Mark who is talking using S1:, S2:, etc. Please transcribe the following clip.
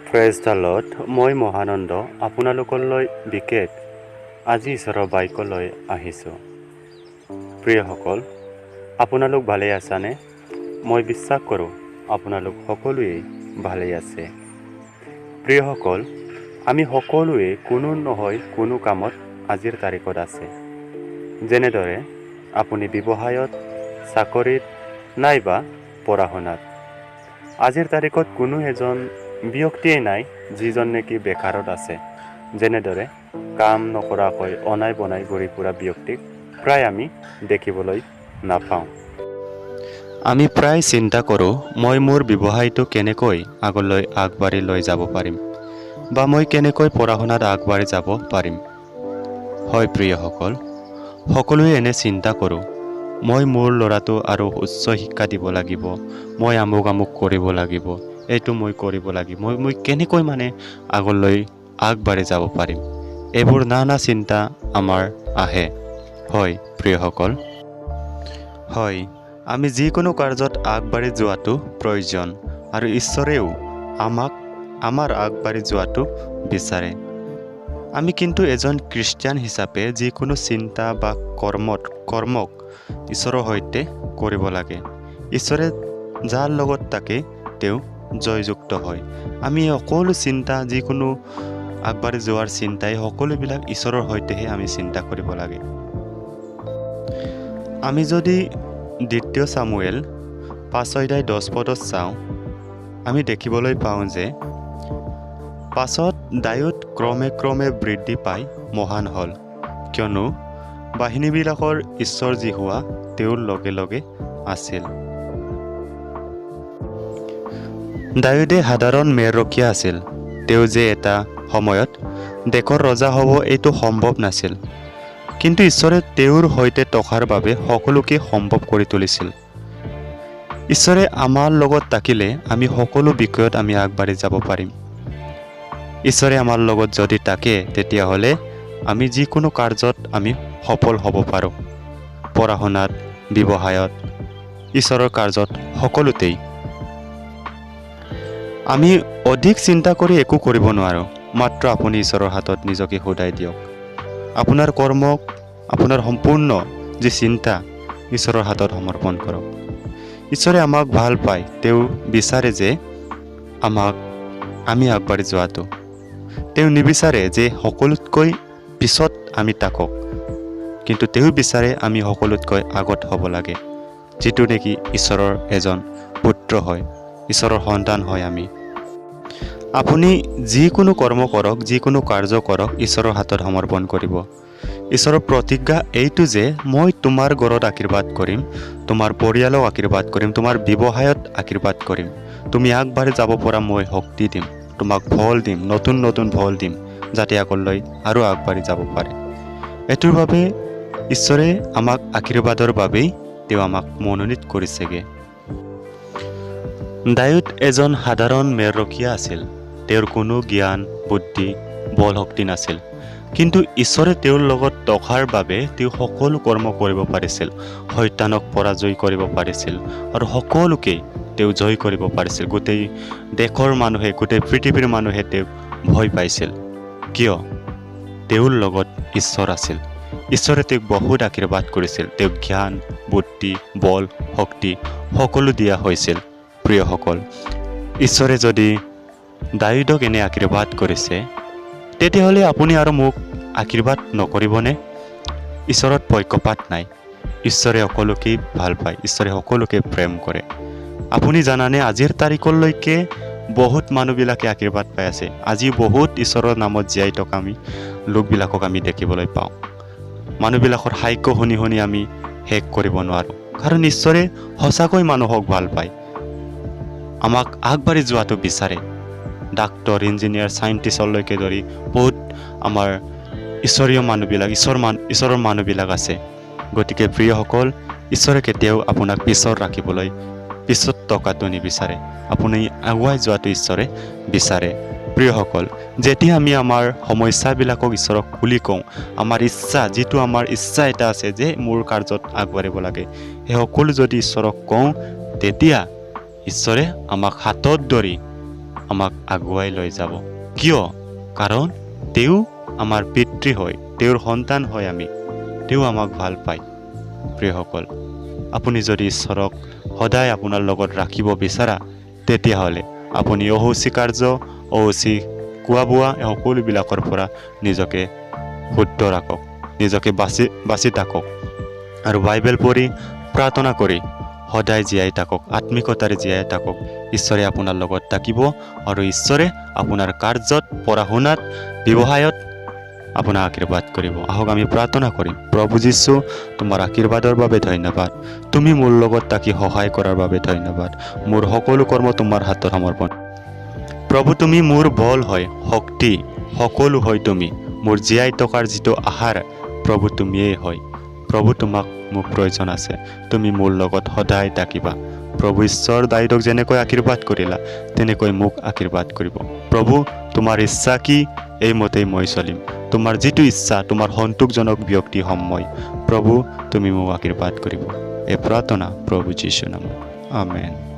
S1: Praise the lord. মই মহানন্দ আপোনালোকলৈ বিশেষ আজি ঈশ্বৰৰ বাক্যলৈ আহিছোঁ। প্ৰিয়সকল, আপোনালোক ভালেই আছানে? মই বিশ্বাস কৰোঁ আপোনালোক সকলোৱেই ভালেই আছে। প্ৰিয়সকল, আমি সকলোৱে কোনো নহয় কোনো কামত আজিৰ তাৰিখত আছে। যেনেদৰে আপুনি ব্যৱসায়ত, চাকৰিত নাইবা পঢ়া শুনাত। আজিৰ তাৰিখত কোনো এজন ব্যক্তিয়েই নাই যিজন নেকি বেকাৰত আছে। যেনেদৰে কাম নকৰাকৈ অনাই বনাই ঘূৰি ফুৰা ব্যক্তিক প্ৰায় আমি দেখিবলৈ নাপাওঁ। আমি প্ৰায় চিন্তা কৰোঁ, মই মোৰ ব্যৱসায়টো কেনেকৈ আগলৈ আগবাঢ়ি লৈ যাব পাৰিম বা মই কেনেকৈ পঢ়া শুনাত আগবাঢ়ি যাব পাৰিম। হয় প্ৰিয়সকল, সকলোৱে এনে চিন্তা কৰোঁ, মই মোৰ ল'ৰাটো আৰু উচ্চ শিক্ষা দিব লাগিব, মই আমুক আমুক কৰিব লাগিব, এইটো মই কৰিব লাগিব, মই কেনেকৈ আগলৈ আগবাঢ়ি যাব পাৰিম। এইবোৰ নানা চিন্তা আমাৰ আহে। হয় প্ৰিয়সকল, হয় আমি যিকোনো কাৰ্যত আগবাঢ়ি যোৱাটো প্ৰয়োজন আৰু ঈশ্বৰেও আমাক আমাৰ আগবাঢ়ি যোৱাটো বিচাৰে। আমি কিন্তু এজন খ্ৰীষ্টিয়ান হিচাপে যিকোনো চিন্তা বা কৰ্মক ঈশ্বৰৰ সৈতে কৰিব লাগে। ঈশ্বৰে যাৰ লগত থাকে তেওঁ জয়যুক্ত হয়। আমি সকলো চিন্তা, যিকোনো আগবাঢ়ি যোৱাৰ চিন্তাই সকলোবিলাক ঈশ্বৰৰ সৈতেহে আমি চিন্তা কৰিব লাগে। আমি যদি দ্বিতীয় চামুৱেল 5 অধ্যায় 10 পদত চাওঁ, আমি দেখিবলৈ পাওঁ যে পাছত দায়ূদ ক্ৰমে ক্ৰমে বৃদ্ধি পাই মহান হ'ল, কিয়নো বাহিনীবিলাকৰ ঈশ্বৰ যিহোৱা তেওঁৰ লগে লগে আছিল। দায়ূদে সাধাৰণ মেৰৰখীয়া আছিল। তেওঁ যে এটা সময়ত দেশৰ ৰজা হ'ব এইটো সম্ভৱ নাছিল, কিন্তু ঈশ্বৰে তেওঁৰ সৈতে থকাৰ বাবে সকলোকে সম্ভৱ কৰি তুলিছিল। ঈশ্বৰে আমাৰ লগত থাকিলে আমি সকলো বিষয়ত আমি আগবাঢ়ি যাব পাৰিম। ঈশ্বৰে আমাৰ লগত যদি থাকে তেতিয়াহ'লে আমি যিকোনো কাৰ্যত আমি সফল হ'ব পাৰোঁ। পঢ়া শুনাত, ব্যৱসায়ত, ঈশ্বৰৰ কাৰ্যত সকলোতেই। আমি অধিক চিন্তা কৰি একো কৰিব নোৱাৰোঁ, মাত্ৰ আপুনি ঈশ্বৰৰ হাতত নিজকে সোধাই দিয়ক। আপোনাৰ কৰ্মক, আপোনাৰ সম্পূৰ্ণ যি চিন্তা ঈশ্বৰৰ হাতত সমৰ্পণ কৰক। ঈশ্বৰে আমাক ভাল পায়, তেওঁ বিচাৰে যে আমি আগবাঢ়ি যোৱাটো। তেওঁ নিবিচাৰে যে সকলোতকৈ পিছত আমি থাকক, কিন্তু তেওঁ বিচাৰে আমি সকলোতকৈ আগত হ'ব লাগে, যিটো নেকি ঈশ্বৰৰ এজন পুত্ৰ হয়, ঈশ্বৰৰ সন্তান হয় আমি। আপুনি যিকোনো কৰ্ম কৰক, যিকোনো কাৰ্য কৰক, ঈশ্বৰৰ হাতত সমৰ্পণ কৰিব। ঈশ্বৰৰ প্ৰতিজ্ঞা এইটো যে মই তোমাৰ ঘৰত আশীৰ্বাদ কৰিম, তোমাৰ পৰিয়ালক আশীৰ্বাদ কৰিম, তোমাৰ ব্যৱসায়ত আশীৰ্বাদ কৰিম, তুমি আগবাঢ়ি যাব পৰা মই শক্তি দিম, তোমাক ফল দিম, নতুন নতুন ফল দিম, যাতে আগলৈ আৰু আগবাঢ়ি যাব পাৰে। এইটোৰ বাবে ঈশ্বৰে আমাক আশীৰ্বাদৰ বাবেই তেওঁ আমাক মনোনীত কৰিছেগৈ। দায়ূদ এজন সাধাৰণ মেৰৰখীয়া আছিল। তেওঁৰ কোনো জ্ঞান, বুদ্ধি, বল শক্তি নাছিল, কিন্তু ঈশ্বৰে তেওঁৰ লগত থকাৰ বাবে তেওঁ সকলো কৰ্ম কৰিব পাৰিছিল, শয়তানক পৰাজয় কৰিব পাৰিছিল আৰু সকলোকে তেওঁ জয় কৰিব পাৰিছিল। গোটেই দেশৰ মানুহে, গোটেই পৃথিৱীৰ মানুহে তেওঁক ভয় পাইছিল। কিয়? তেওঁৰ লগত ঈশ্বৰ আছিল। ঈশ্বৰে তেওঁক বহুত আশীৰ্বাদ কৰিছিল। তেওঁক জ্ঞান, বুদ্ধি, বল, শক্তি সকলো দিয়া হৈছিল। প্ৰিয়সকল, ঈশ্বৰে যদি দায়ূদক এনে আশীৰ্বাদ কৰিছে, তেতিয়াহ'লে আপুনি আৰু মোক আশীৰ্বাদ নকৰিবনে? ঈশ্বৰত পক্ষপাত নাই। ঈশ্বৰে সকলোকেই ভাল পায়, ঈশ্বৰে সকলোকে প্ৰেম কৰে। আপুনি জানানে আজিৰ তাৰিখলৈকে বহুত মানুহবিলাকে আশীৰ্বাদ পাই আছে। আজি বহুত ঈশ্বৰৰ নামত জীয়াই থকা আমি লোকবিলাকক আমি দেখিবলৈ পাওঁ। মানুহবিলাকৰ সাক্ষ্য শুনি শুনি আমি শেষ কৰিব নোৱাৰোঁ, কাৰণ ঈশ্বৰে সঁচাকৈ মানুহক ভাল পায়, আমাক আগবাঢ়ি যোৱাটো বিচাৰে। ডাক্তৰ, ইঞ্জিনিয়াৰ, চাইণ্টিষ্টলৈকে ধৰি বহুত আমাৰ ঈশ্বৰীয় মানুহবিলাক, ঈশ্বৰৰ মানুহবিলাক আছে। গতিকে প্ৰিয়সকল, ঈশ্বৰে কেতিয়াও আপোনাক পিছত ৰাখিবলৈ, পিছত থকাটো নিবিচাৰে। আপুনি আগুৱাই যোৱাটো ঈশ্বৰে বিচাৰে। প্ৰিয়সকল, যেতিয়া আমি আমাৰ সমস্যাবিলাকক ঈশ্বৰক খুলি কওঁ, আমাৰ ইচ্ছা, যিটো আমাৰ ইচ্ছা এটা আছে যে মোৰ কাৰ্যত আগবাঢ়িব লাগে, সেই সকলো যদি ঈশ্বৰক কওঁ, তেতিয়া ঈশ্বৰে আমাক হাতত ধৰি আমাক আগুৱাই লৈ যাব। কিয়? কাৰণ তেওঁ আমাৰ পিতৃ হয়, তেওঁৰ সন্তান হয় আমি, তেওঁ আমাক ভাল পায়। প্ৰিয়সকল, আপুনি যদি ঈশ্বৰক সদায় আপোনাৰ লগত ৰাখিব বিচাৰা, তেতিয়াহ'লে আপুনি অশুচি কাৰ্য, অশুচি খোৱা বোৱা, এই সকলোবিলাকৰ পৰা নিজকে শুদ্ধ ৰাখক, নিজকে বাচি বাচি থাকক আৰু বাইবেল পঢ়ি প্ৰাৰ্থনা কৰি সদায় জীয়াই থাকক, আত্মিকতাৰে জীয়াই থাকক। ঈশ্বৰে আপোনাৰ লগত থাকিব আৰু ঈশ্বৰে আপোনাৰ কাৰ্যত, পঢ়া শুনাত, ব্যৱসায়ত আপোনাক আশীৰ্বাদ কৰিব। আহক আমি প্ৰাৰ্থনা কৰিম। প্ৰভু যীশু, তোমাৰ আশীৰ্বাদৰ বাবে ধন্যবাদ। তুমি মোৰ লগত থাকি সহায় কৰাৰ বাবে ধন্যবাদ। মোৰ সকলো কৰ্ম তোমাৰ হাতত সমৰ্পণ। প্ৰভু, তুমি মোৰ বল হয়, শক্তি সকলো হয় তুমি। মোৰ জীয়াই থকাৰ যিটো আহাৰ, প্ৰভু তুমিয়েই হয়। প্ৰভু, তোমাক মোক প্ৰয়োজন আছে। তুমি মোৰ লগত সদায় থাকিবা। প্ৰভু ঈশ্বৰ, দায়ূদক যেনেকৈ আশীৰ্বাদ কৰিলা, তেনেকৈ মোক আশীৰ্বাদ কৰিব। প্ৰভু, তোমাৰ ইচ্ছা কি, এইমতেই মই চলিম। তোমাৰ যিটো ইচ্ছা, তোমাৰ সন্তোষজনক ব্যক্তি হ'ম মই। প্ৰভু, তুমি মোক আশীৰ্বাদ কৰিব। এই প্ৰাৰ্থনা প্ৰভু যীশু নামত, আমেন।